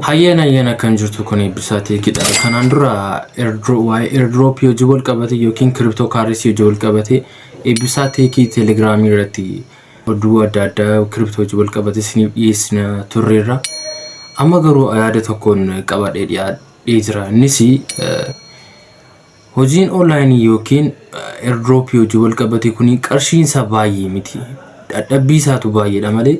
Hayyaan hayyaan, akkam jirtu? Kun Eebbisaa Teekidha. Kanaan dura waa'ee airdropii hojii wal qabate yookiin crypto currency hojii wal qabate Eebbisaa Teekii Telegiraamii irratti oduu adda addaa crypto hojii wal qabate isiniif dhiyeessina turreerra. Amma garuu yaada tokkoon qabadhee dhiyaadhee jira. Innis hojiin onlineii yookiin airdropii hojii wal qabate kun qarshiin isaa baay'ee miti. Dadhabbii isaatu baay'eedha malee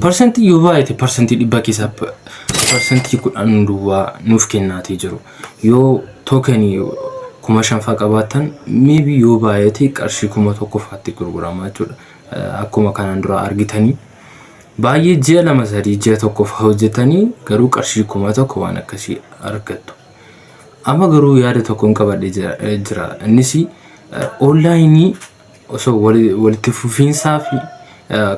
parsantii yoo baay'ate 100% keessaa 10% duwwaa nuuf kennaatii jiru. Yoo tokenii 5,000 faa qabaattan, maybe yoo baay'ate qarshii 1,000 faatti gurgurama jechuudha. Akkuma kanaan dura argitanii baay'ee ji'a 2, 3, ji'a 1 faa hojjetanii garuu qarshii 1,000 waan akkasii argattu. Amma garuu yaada tokkoon qabadhee jira. Innis onlineii osoo walitti fufiinsaa fi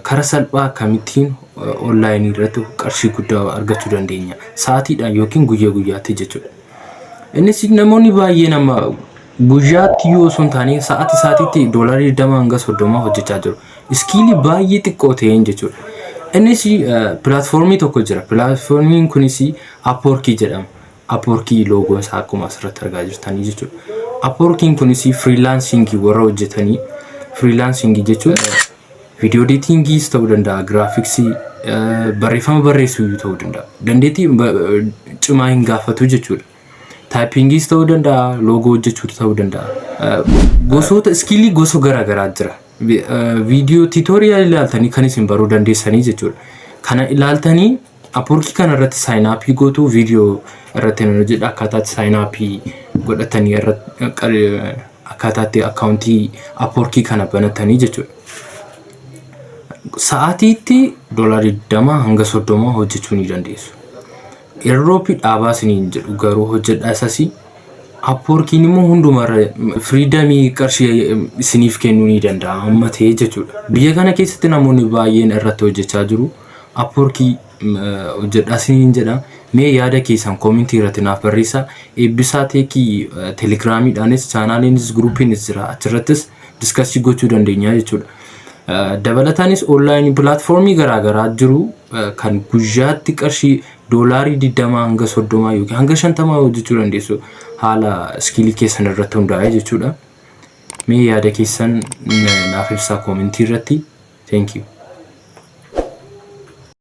karaa salphaa akkamittiin onlineii irratti qarshii guddaa argachuu dandeenya? Sa'aatiidhaan yookiin guyyaa guyyaatti jechuudha. Innis namoonni baay'een amma guyyaatti yoo osoo hin taane sa'aatii sa'aatiitti doolarii 20 hanga 30 hojjechaa jiru. Skillii baay'ee xiqqoo ta'een jechuudha. Innis platformii tokko jira. Platformiin kunis Upworkii jedhama. Upworkii logoon isaa akkuma asirratti argaa jirtanii jechuudha. Upworkiin kunis freelancingii warra hojjetanii, freelancingii jechuun video editingiis ta'uu danda'a, graphicsii, barreeffama barreessuu ta'uu danda'a. Dandeettii cimaa hin gaafatu jechuudha. Typingiis ta'uu danda'a, logo hojjechuu ta'uu danda'a. Gosoota skillii gosa garaagaraa jira. Video tutorial ilaaltanii kan isin baruu dandeessanii jechuudha. Kana ilaaltanii Upworkii kana irratti sign upii gootu. Viidiyoo irratti nan hojjedha, akkaataatti sign upii godhatanii, akkaataatti accountii Upworkii kana banatanii jechuudha. Sa'aatiitti doolarii 20 hanga 30 hojjechuu ni dandeessu. Airdropii dhaabaa isiniin jedhu garuu hojjedhaa isas. Upworkiin immoo hundumarra freedomii qarshii isiniif kennuu ni danda'a amma ta'e jechuudha. Biyya kana keessatti namoonni baay'een irratti hojjechaa jiru. Upworkii hojjedhaa isiniin jedha. Mee yaada keessan commentii irratti naaf barreessaa. Eebbisaa Teekii Telegiraamiidhaanis channeliinis groupiinis jira. Achirrattis discussii gochuu dandeenya jechuudha. Dabalataanis onlineii platformii garaagaraa jiru kan guyyaatti qarshii doolaarii 20 hanga 30 yookiin hanga 50 hojjechuu dandeessu, haala skillii keessan irratti hundaa'e jechuudha. Mee yaada keessan naaf ibsaa commentii irratti. Thank you.